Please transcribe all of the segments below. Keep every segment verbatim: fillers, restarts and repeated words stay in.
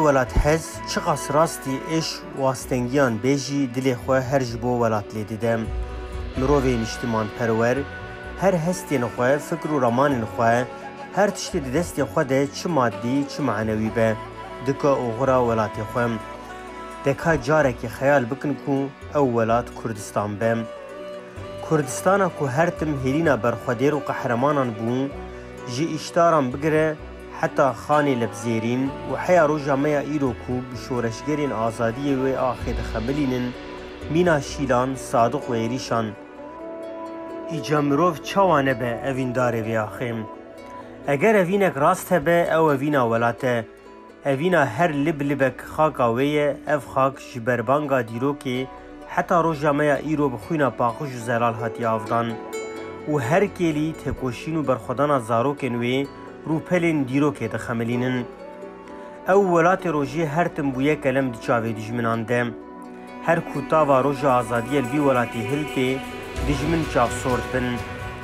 Welathez çiqas rastî êş û astengiyan bê jî dilê xwe her ji bo welat lê dide. Mirovê niştimanperwer her hestên xwe, fikr û ramanên xwe, her tiştê di destê xwe de çi madî, çi manewî be, dike oxira welatê xwe. De ka carekê xeyal bikin ku ew welat Kurdistan be. Kurdistana ku her tim hêlîna berxwedêr û qehremanan bû, ji îştaran bigire heta Xanê Lebzêrîn û heya roja me ya îro ku bi şoreşgerên azadiyê wê axê dixemilînin, mîna Şîlan, Sadiq û êrîşan. Îca mirov çawa nebe evîndarê vê axê? Eger evînek rast hebe, ew evîna welat e. Evîna her lib libek xaka wê ye, ev xak ji berbanga dîrokê heta roja me ya îro bi xwîna paqij û zelal hatiye avdan û her kêlî têkoşîn û berxwedana zarokên wê rûpelên dîrokê dixemilînin. Ew welatê rojê her tim bûye kelem di çavê dijminan de. Her ku tava roja azadiyê li vî welatê hiltê, dijmin çavsor dibin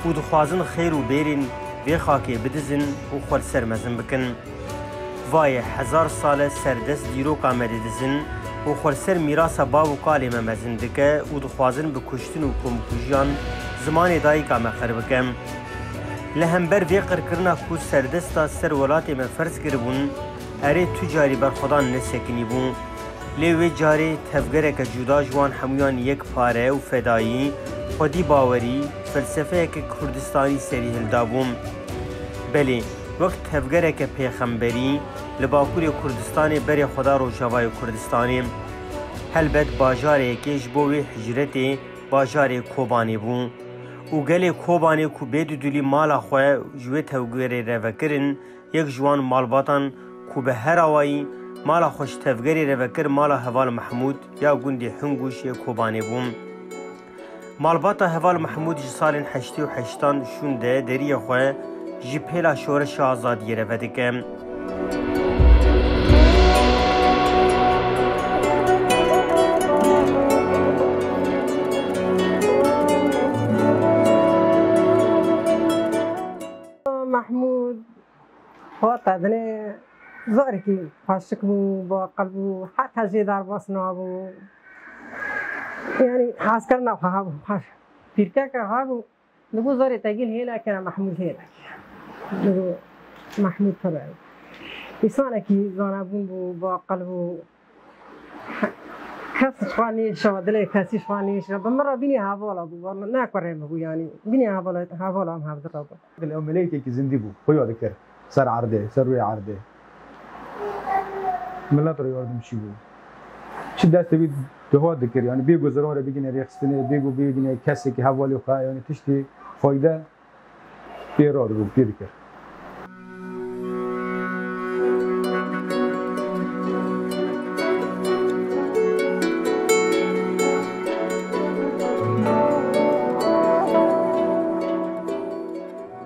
û dixwazin xêr û bêrên vê xakê bidizin û xwe li ser mezin bikin. Vaye hezar sal e serdest dîroka me didizin û xwe li ser mîrasa bav û kalê me mezin dike û dixwazin bi kuştin û komkujiyan zimanê dayika me qir bike. Li hember vê qirkirina ku serdesta ser welatê me ferz kiribûn, erê tu carî berxwedan nesekinîbû. Lê wê carê tevgereke cuda ji wan hemûyan yek pare û fedayî, xwedî bawerî, felsefeyeke Kurdistanî serî hildabû. Belê, wek tevgereke pêxemberî li Bakurê Kurdistanê berê xwe da Rojavayê Kurdistanê. Helbet bajarê yekê ji bo wê hicretê bajarê Kobanê bû û gelê Kobanê ku bê dudulî mala xwe ji wê tevgerê re vekirin, yek ji wan malbatan ku bi her awayî mala xwe ji tevgerê re vekir mala Heval Mehmûd ya gundê Hingûş yê Kobanê bû. Malbata Heval Mehmûd ji salên heştê û heştan şûnde deriyê xwe ji pêla şoreşa azadiyê re vedike. Mehmûd Xwe tedinê zarekî xweşik bû, baqil bû, heta jê derbas nabû. Yanî hezkirina xwe hebû, her pîrkeke hebû, digot zarê te gîl hêlekê, Mehmûd hêlekê. Digot Mehmûd pir e. Însanekî zanebûn bû, baqil bû. Kes ji xwe nêşa, dilê kesî ji xwe nêşa. Bi min re bînî hevala bû, ne kurê min bû yanî. Bînî hevala, hevala em hevdi re bû. Ew melekekî zindî bû, xuya dikir ser erdê, ser rûyê erdê. Milet re yardimçî bû. Çi destê wî dihat dikir, yanî bêgo ziran re bigîne rêxistinê, bêgo bigîne kesekî hevalê xwe, yanî tiştê fayde pê radibû, pê dikir.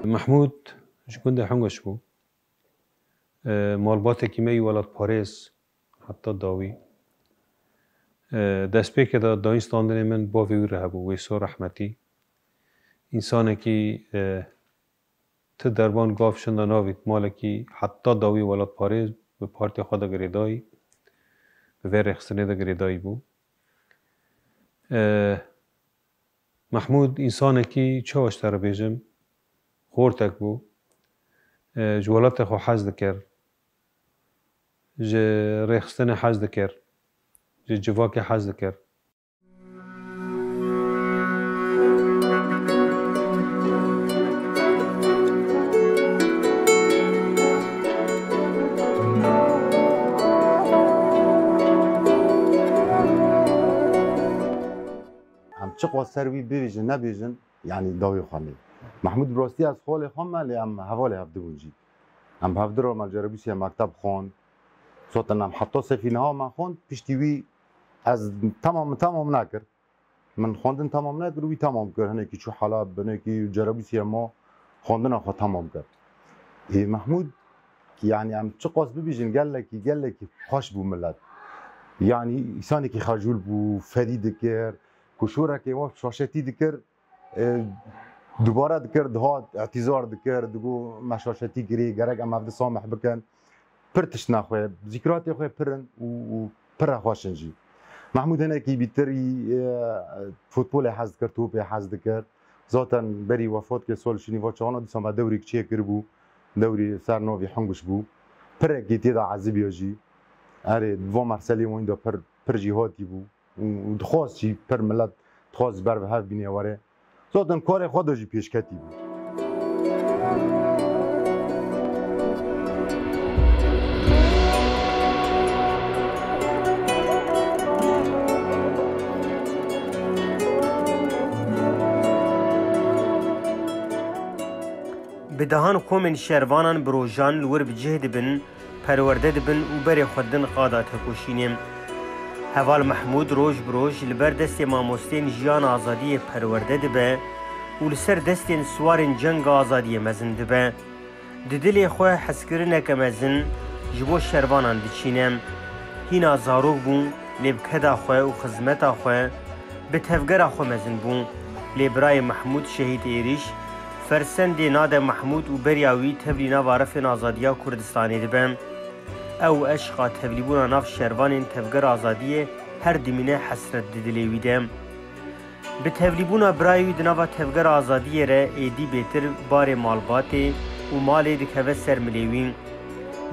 Mehmûd ji gundê Hinguş bû. E, malbatekî me yî welatparêz heta dawî. E, destpêkê de dayîn standinê min bavê wî re hebû, Wêso rehmetî. Însanekî, e, ti derban gav şinda navît, malekî heta dawî welatparêz bi partê xwe de girêdayî, bi vê rêxistinê de girêdayî bû. E, Mehmûd însanekî çawa ji te re bêjim, xortek bû. E, ji welatê xwe hez dikir, ji rêxistinê hez dikir, ji civakê hez dikir. Em çiqas ser wî bibêjin, nebêjin, yanî dawî xwe lê. Mehmûd bi rastî ez xalê xwe me, lê em hevalê hevdi bûn jî. Em bi hevdi re me li Cerebûsiyê mekteb xwend. Zaten em heta sefî niha me xwend, piştî wî ez temam, temam nekir. Min xwendin temam nekir, wî temam kir. Hinekî çû Heleb, hinekî Cerebûsiyê ma, xwendina xwe temam kir. Ê, Mehmûd, yanî em çiqas bibêjin, gelekî, gelekî xweş bû milet. Yanî îsanekî xecûl bû, fedî dikir, ku şorekê we şaşetî dikir, e, dubare dikir, dihat îtîzar dikir, digot, me şaşetî kirî, gerek em hevdi samih bikin. Pir tiştna xwe, zîkiratê xwe pir in û, û pir xweş in jî. Mehmûd hinekî bîtirî, e, futbolê hez dikir, topê hez dikir. Zaten berî wefat ke sal şinî va çaxana dîsa me dewrêk çêkiribû. Dewrî ser navî Hunguş bû. Pirekî tê de ezibiya jî. Erê, va merselê wan de pir, pir jî hatî bû. Û, û dixwast jî pir milet dixwast ji ber ve hev bîne were. Zaten karê xwe de jî pêşketî bû. Bi dehan komên şervanan bi rojan li wir bi cih dibin, perwerde dibin û berê xwe didin qada tekoşînê. Heval Mehmûd roj bi roj li ber destê mamosteyên jiyana azadiyê perwerde dibe û li ser destên siwarên cenga azadiyê mezin dibe. Di dilê xwe hezkirineke mezin ji bo şervanan diçîne. Hîna zarok bû, lê bi keda xwe û xizmeta xwe bi tevgera xwe mezin bû. Lê birayê Mehmûd Şehîd Êrîş fersendê nade Mehmûd û beriya wî tevlî nava refên azadiya Kurdistanê dibe. Ew eşqa tevlîbûna nav şervanên tevgera azadiyê her dimîne hesret di dilê wî de. Bi tevlîbûna birayê wî di nava tevgera azadiyê re êdî bêtir barê malbatê û malê dikeve ser milê wî.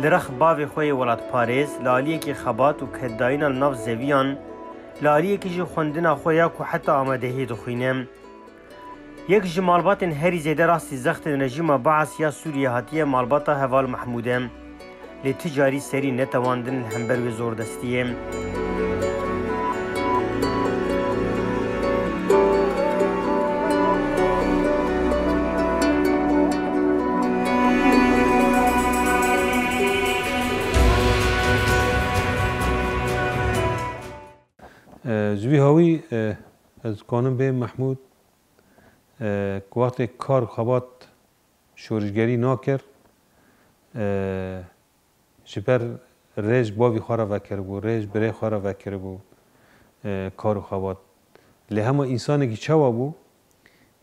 Li rex bavê xwe yê welatparêz, li aliyekî xebat û ketdayîna li nav zeviyan, li aliyekî jî xwendina xwe ya ku heta amadehiyê dixwîne. Yek ji malbatên herî zêde rastî zextên rejîma Baas ya Sûriyê hatiye malbata Heval Mehmûd e. Lê ti carî serî netewandin li hember wê zordestiyê. E, ji vî hawî, e, ez kanim bê Mehmûd, e, ku wextê kar xebat şorişgerî nakir, e, ji ber rêj bavî xwe re vekiribû, rêj birê xwe re vekiribû, e, kar û xebat. Lê hema însanekî çawa bû?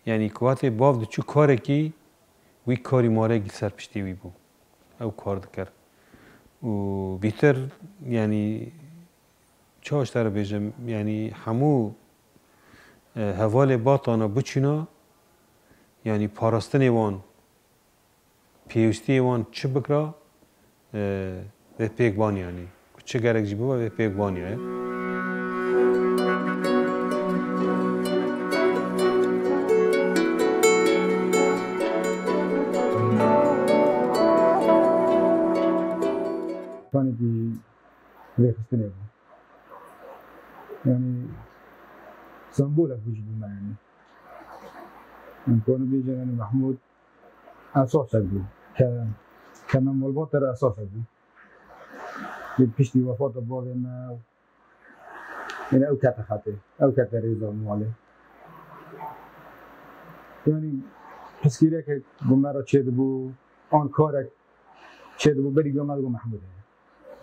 Yanî ku wextê bav diçû karekî, wî karî marekî ser piştî wî bû. Ew kar dikir. Û bîtir, yanî, çawa ji te re bêjim, yanî hemû, e, hevalê batana biçûna, yanî parastinê wan, pêwîstiyê wan çi bikira, e, vê pêk baniya, yanî ku çi gerek jî bibe, vê pêk baniya ye. Kanekî rêxistinê bû. Yanî sembolek bû ji bo me, yanî. Em karin bêjin, yanî Mehmûd esasek bû. Ke, ke me malbatê re esasek bû. Lê piştî wefata bavê me, yanî ew kete xetê, ew kete rêza malê. Yanî piskîrekek ku me re çêdibû, an karek çêdibû, berî me digot Mehmûd heye.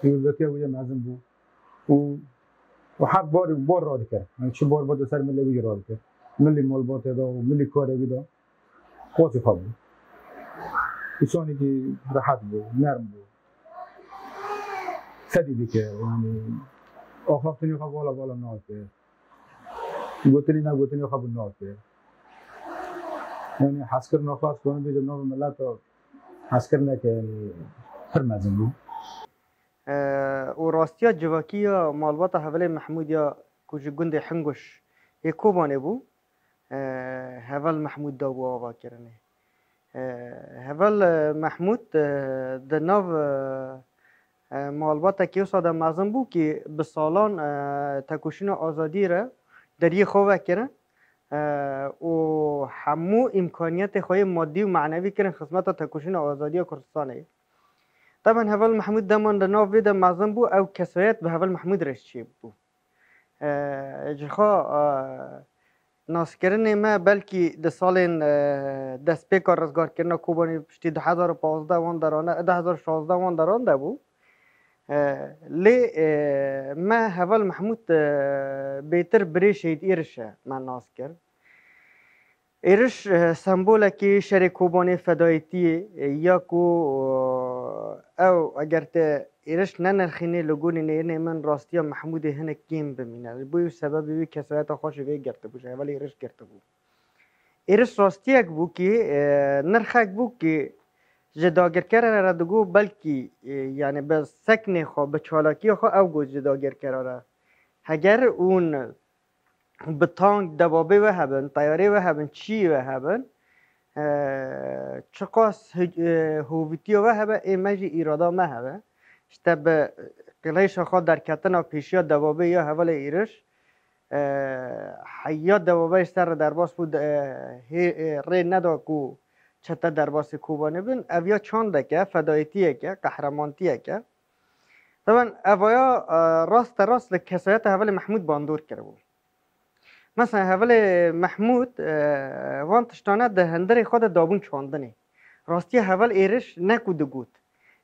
Wê veke wê mezin bû. û, û her barî bar radikir. Yanî çi bar bide ser milê wî jî radikir. Milî malbatê de û milî karê wî de qasî xwe bû. Însanekî rehet bû, nerm bû. Fedî dikir, yanî axaftinê xwe vala vala nakir. Gotinê negotinê xwe bû nakir. Yanî hezkirina xwe ez karim bêjim nava mileta hezkirineke, yanî pir mezin bû. E, û rastiya civakî ya malbata Hevalê Mehmûd ya ku ji gundê Hinguş yê Kobanê bû, e, Heval Mehmûd dabû avakirinê. E, Heval, e, Mehmûd, e, di nav, e, e, malbatekî wisa de mezin bû kî bi salan, e, tekoşîna azadiyê re deriyê xwe vekirin, e, û hemû îmkaniyetê xwe yê madî û manevî kirin xizmeta tekoşîna azadiya Kurdistanê. Teben Heval Mehmûd deman di nav vê de mezin bû, ew kesayet bi Heval Mehmûd re çêbû. E, ji xwe, e, naskirinê me belkî di salên, e, destpêka rizgarkirina Kobanê piştî du hezar û pazdeh wan derane, du hezar û şazdeh wan deran de bû. E, lê, e, me Heval Mehmûd, e, bêtir birê Şehîd Êriş e me nas kir. Êriş, e, sembolekî şerê Kobanê fedayetiyê, e, ya ku, e, ew eger te êriş nenirxînî li gorî nêrînê min rastiya Mehmûdê hinek kêm bimîne. Ji bo wî sebebê wî kesayeta xwe ji vê girtibû, ji hevalê êriş girtibû. Êriş rastiyek bû kî, e, nirxek bû kî ji dagirkerê re digot belkî, e, yani bi seknê xwe, bi çalakiya xwe ew got ji dagirkera re. Heger hûn bi tank debabê we hebin, teyarê we hebin, çiyê we hebin, e, çiqas hi-, e, hovîtiya we hebe, ê me jî îrada me hebe. Îşte bi qîleyşa xwe derketina pêşiya debabê ya hevalê êriş, e, heya debabê ji ser re derbas bû, de, e, hê, e, rê neda ku çete derbasî Kobanê bin. Ev ya çandeke, fedayetiyeke, qehremantiyeke. Taban evaya, e, raste rast li kesayeta hevalê Mehmûd bandor kiribû. Mesela hevalê Mehmûd, e, van tiştane di hundirê xwe de dabûn çandinê. Rastiya heval êriş ne ku digot.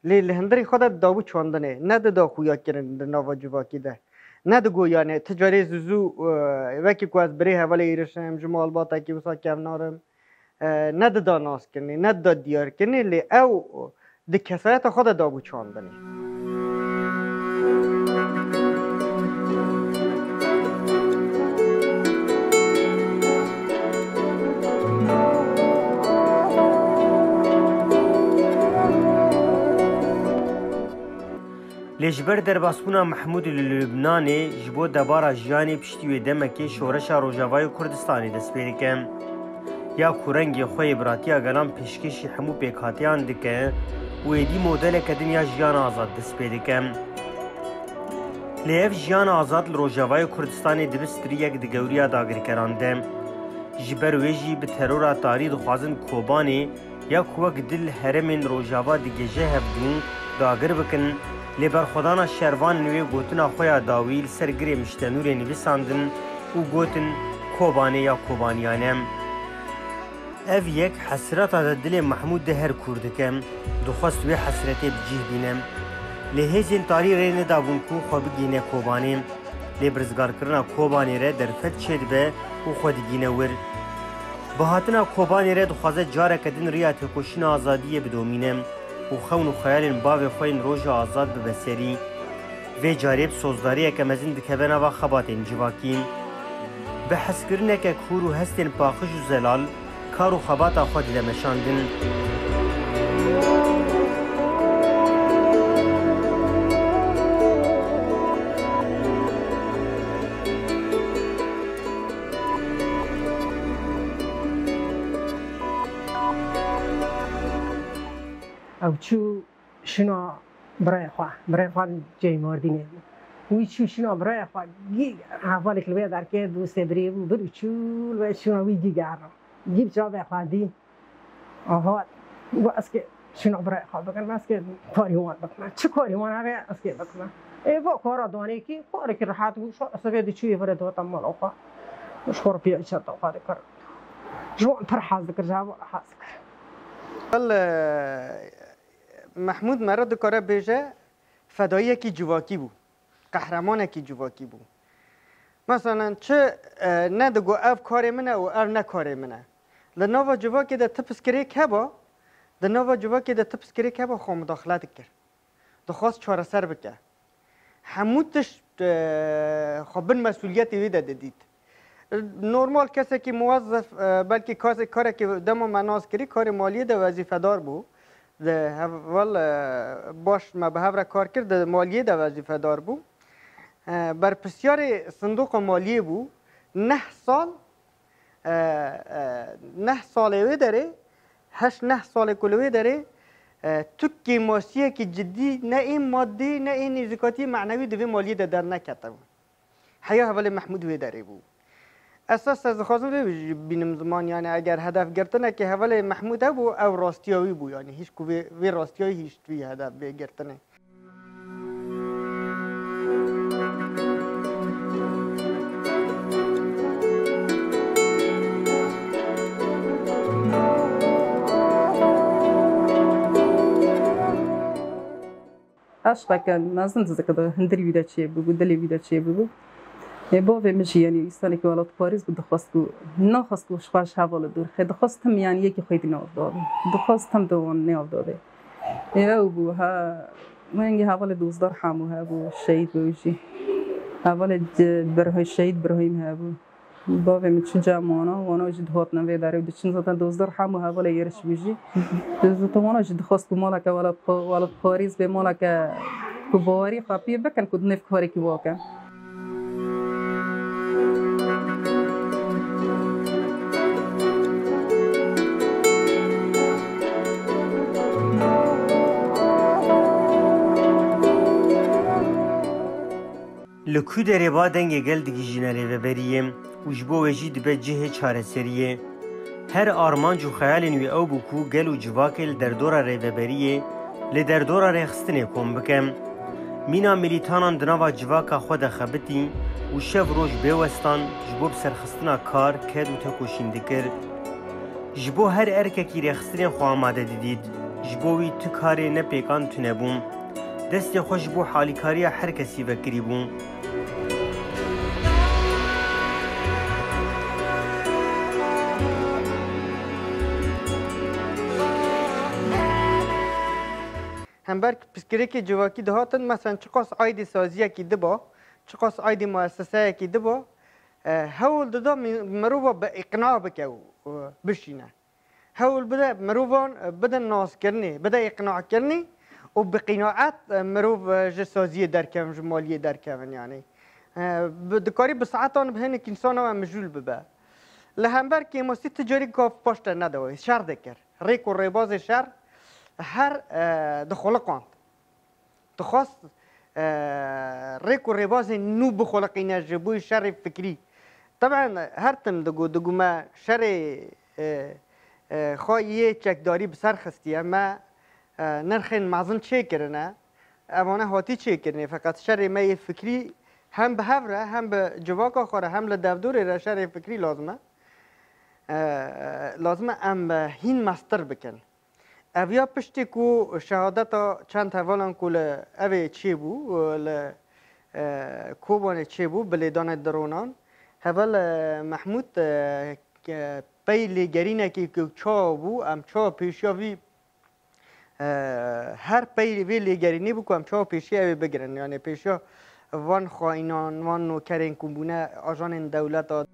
Lê li hundirê xwe de dabû çandinê. Ne dida xuya kirin di nava civakî de. Ne digot yani ti carê zû zû, e, wekî ku ez birê hevalê êriş im, ji malbatekî wisa kevnar im. E, ne dida naskirinê, ne dida diyarkirinê, lê ew di kesayeta xwe de dabû çandinê. Lê ji ber derbasbûna Mehmûdê li Lubnanê ji bo debara jiyanê piştî wê demekê şoreşa Rojavayê Kurdistanê dest pê dike. Ya ku rengê xwe yê biratiya gelan pêşkêşî hemû pêkhatiyan dike û êdî modeleke din ya jiyana azad dest pê dike. Lê ev jiyana azad li Rojavayê Kurdistanê dibe striyek di gewriya dagirkeran de. Ji ber wê jî bi terora tarî dixwazin Kobanê ya ku wek dil herêmên Rojava digêje hevdû dagir bikin, lê berxwedana şervanên wê gotina xwe ya dawî li ser girê Miştenûrê nivîsandin û gotin Kobanê ya Kobaniyan e. Ev yek hesreta di dilê Mehmûd de her kûr dike. Dixwest wê hesretê bi cih bîne. Lê hêzên tarî rê nedabûn ku xwe bigihîne Kobanê. Lê bi rizgarkirina Kobanê re derfet çêdibe û xwe digihîne wir. Bi hatina Kobanê re dixwaze careke din riya têkoşîna azadiyê bidomîne û xewn û xeyalên bavê xwe yên roja azad bibe serî. Vê carê bi sozdariyeke mezin dikeve nava xebatên civakî. Bi hezkirineke kûr û hestên paqij û zelal kar û xebata xwe dide meşandin. Ew çû şina birayê xwe, birayê xwe cihê Mardînê bû. Wî çû şina birayê xwe, gî hevalek li wê derket, dostê birê bû, bir û çû li wê şina wî gî gerra. Gî bi çavê xwe dî. Aha, got ez kê şina birayê xwe bikim, ez kê karî wan bikim. Çi karî wan hebe ez kê bikim. Ê va kara danê kî, karekî rehet bû, şo ez vê diçûyê vire dota mala xwe. Ji xwe re piya çeta xwe dikir. Ji wan pir hez dikir, ji heval hez dikir. Wele, Mehmûd mere dikare bêje, fedayiyekî civakî bû, qehremanekî civakî bû. Meselen çi, e, nedigo ev karê min e û ev ne karê min e. Li nava civakê de ti piskirêk heba, di nava civakê de ti piskirêk heba xwe mudaxile dikir. Dixwest çareser bike. Hemû tişt, e, xwe bin mesûliyetê wî de didît. Normal kesekî muwezzef, e, belkî kasê-, karekî dema me nas kirî, karê maliyê de wezîfedar bû. Di heval, e, baş me bi hev re kar kir, di maliyê de wezîfedar bû. E, berpirsiyarê sindoqa maliyê bû. Neh sal, e, e, neh salê wê derê, heşt neh salê ku li wê derê, e, tu kêmasiyekî cidî ne ên madî ne ên nêzîkatiyê menewî di vê maliyê de derneketibû. Heya hevalê Mehmûd wê derê bû. Esas ez dixwazim vê jî bînim ziman, yani eger hedef girtinekê hevalê Mehmûd hebû, ew rastiya wî bû, yani hîç ku vê, vê rastiya wî hîç wî hedef bê girtinê. Eşqeke mezin di zikê de hundirî wî de çêbûbû, dilê wî de çêbûbû. Ê bavê min jî, yanî, însanekî welatparêz bû, dixwest ku, naxwest ku ji xwe ji hevalê dûr xe, dixwest tim, yanî, yekî xwedî nav dabe. Dixwest tim de wan nav dabe. Ê ew bû, ha, wengê hevalê dozdeh reham û hebû, şehîd bû jî. Hevalê Birahî-, şehîd Birahîm hebû. Bavê min çû cem wana, wana jî dihatin vê derê û diçin, zaten dozdeh reham û hevalê êriş bû jî. Zaten wana jî dixwest ku maleke welat-, welatparêz bê, maleke ku bawerî xwe pê bikin ku di nêv karekî wake. Li ku derê ba dengê gel digihîjîne rêveberiyê û ji bo wê jî dibe cihê çareseriyê. Her armanc û xeyalên wî ew bû ku gel û civakê li derdora rêveberiyê, li derdora rêxistinê kom bike. Mîna milîtanan di nava civaka xwe de xebitî û şev roj bê westan ji bo bi serxistina kar, ked û tekoşîn dikir. Ji bo her erkekî rêxistinê xwe amade didît. Ji bo wî tu karê ne pêkan tune bû. Destê xwe ji bo halîkariya her kesî vekirîbû. Hember pirsgirêkê civakî dihatin, meselen çiqas aydî saziyekî diba, çiqas aydî muesseseyekî diba, e, hewl dida mi-, mirova bi îqna bike û, e, bişîne. Hewl bide mirovan, e, bidin naskirinê, bide îqnakirinê û bi qînaet, e, mirov, e, ji saziyê derkevin, ji maliyê derkevin, yanî. E, bi, dikarî bi saetan bi hinek însana we mijûl bibe. Li hember kêmasî tu carî gav paş te nedawî, şer dikir. Rêk û rêbazê şer her, e, dixuliqand. Dixwest, e, rêk û rêbazên nû bixuliqîne ji bo şerê fikrî. Teben her tim digo, digo me şerê, e, e, xwe yê çekdarî bi ser xistiye, me, e, nirxên mezin çêkirine. Evane hatî çêkirinê, feqet şerê me yê fikrî hem bi hev re, hem bi civaka xwe re, hem li devdorê re şerê fikrî lazim e. E, lazim e em, e, hîn mestir bikin. Ev ya piştî ku şehadeta çend hevalan ku li evê çêbû, li, e, Kobanê çêbû, bi lêdanê dronan, heval, e, Mehmûd, e, ke-, pey lêgerînekî ku çawa bû, em çawa pêşiya vî, e, her pey vê lêgerînê bû ku em çawa pêşiya wê bigirin, yanî pêşiya van xaînan, van nokerên ku bûne ajanên dewleta.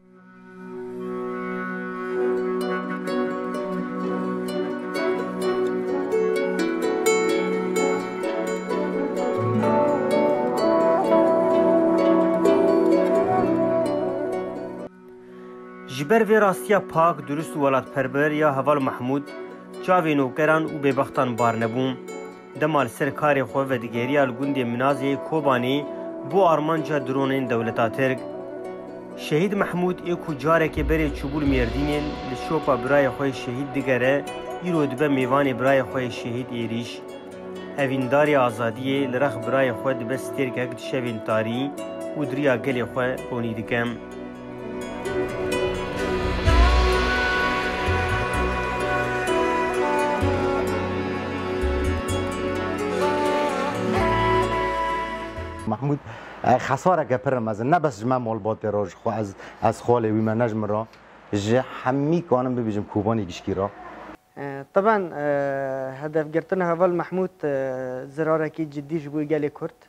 Ji ber vê rastiya pak, durust û welatperwer ya heval Mehmûd, çavê nokeran û bêbextan bar nebû. Dema li ser karê xwe vedigeriya li gundê Minazê yê Kobanê bo armanca dronên dewleta Tirk. Şehîd Mehmûd ê ku carekê berê çûbû li Mêrdînê li şopa birayê xwe yê şehîd digere, îro dibe mêvanê birayê xwe yê şehîd Êrîş. Evîndarê azadiyê li rex birayê xwe dibe stêrkek di şevên tarî û di riya gelê xwe ronî dike. Mehmûd, e, xesareke pir mezin, ne bes ji me malbatê re, ji xwe ez, ez xalê wî me, ne ji min re, ji hemî kanim bibêjim Kobanê gişkî re. E, teben, e, hedefgirtina heval Mehmûd, e, zirarekî cidî ji bo gelê Kurd,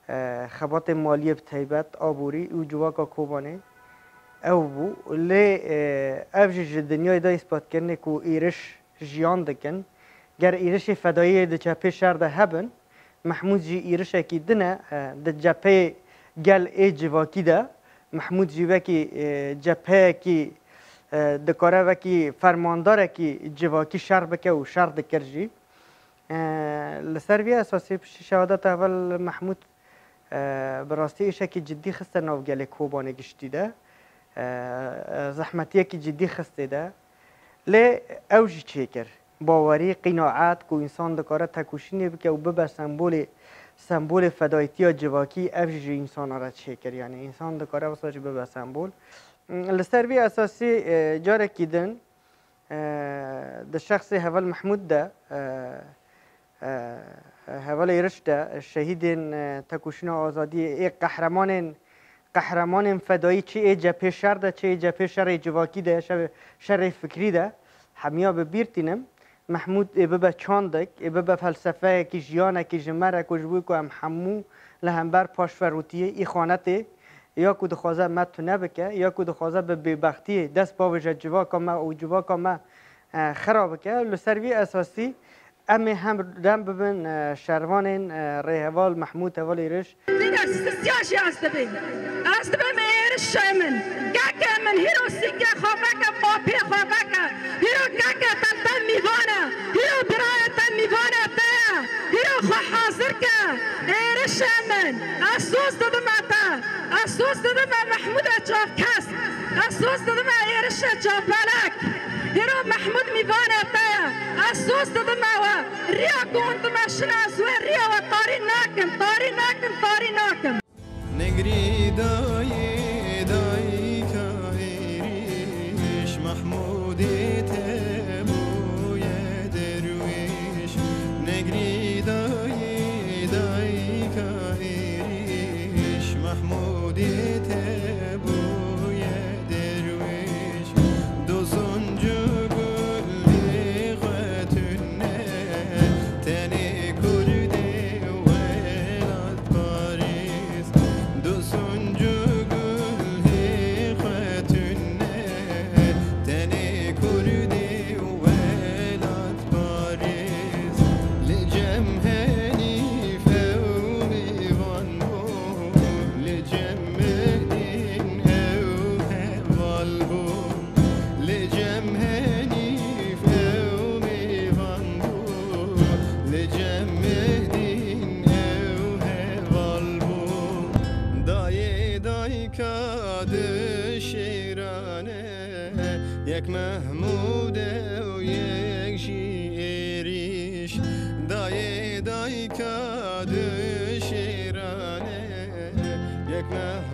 e, xebatê maliyê bi taybet, aborî û civaka Kobanê ew bû. Lê, e, ev jî ji dinyayê de îspat kirine ku êriş jiyan dikin. Ger êrişê fedayiyê di cephê şer de hebin, Mehmûd jî êrişekî din e, e, di cepheyê gel ê civakî de. Mehmûd jî wekî, e, cepheyekî, e, dikare wekî fermandarekî civakî şer bike û şer dikir jî. E, li ser vî esasî piştî şehadeta heval Mehmûd, e, bi rastî îşekî cidî xiste nav gelê Kobanê giştî de. E, e, zehmetiyekî cidî xistê de. Lê ew jî çêkir. Bawerî, qînaet ku însan dikare tekoşînê bike û bibe sembolê, sembolê fedayîtiya civakî, ev jî ji însana re çêkir. Yanî însan dikare wisa jî bibe sembol. Li ser vî esasî, e, carekî din, e, di şexsê heval Mehmûd de, e, e, heval Êriş de, şehîdên, e, tekoşîna azadiyê, ê qehremanên qehremanên fedayî çi ê cephê şer de, çi ê cephê şerê civakî de, şer-, şerê fikrî de, hemiya bi bîr tînim. Mehmûd ê bibe çandek, ê bibe felsefeyekî, jiyanekî ji me re ku ji bo ku em hemû li hember paşverûtiyê, îxanetê, ya ku dixwaze me tune bike, ya ku dixwaze bi bêbextiyê dest bavêje civaka me û civaka me, e, xira bike. Li ser vî esasî em ê hem dem bibin, e, şervanên, e, rêheval Mehmûd Heval Êriş. Vî de sistiya jî ez dibêm. Ez dibêm êrişê min. Keke min, hîro sîngê xwe veke, mapê xwe veke. Hîro keke te, te mîvan e. Hîro birayê te mîvanê te ye. Hîro xwe hazir ke. Êrişê min. Ez soz didime te. Ez soz didime Mehmûdê çavkes. Ez soz didime êrişê çavbelek. Hîro Mehmûd mîvanê te ye. Ez soz didime we. Riya ku hûn dimeşin ez wê riya we tarî nakim, tarî nakim, tarî nakim. Negrî dayê dayika êrîş, Mehmûdê te bûye derwîş. Negrî dayê dayika êrîş, Mehmûdê te bûye derwîş. Du sincû gulê xwe tune, tenê kurdê welatparêz. Du sincû gulê xwe tune, tenê kurdê welatparêz. Li cem Henîf ew mêvan bû, li cem Mehdîn ew heval bû. Li cem Henîf ew mêvan bû, li cem Mehdîn ew heval bû. Dayê dayika du şêran e, yek Mehmûd e û yek jî êrîş. Dayê dayika du şêran e, yek Mehmûd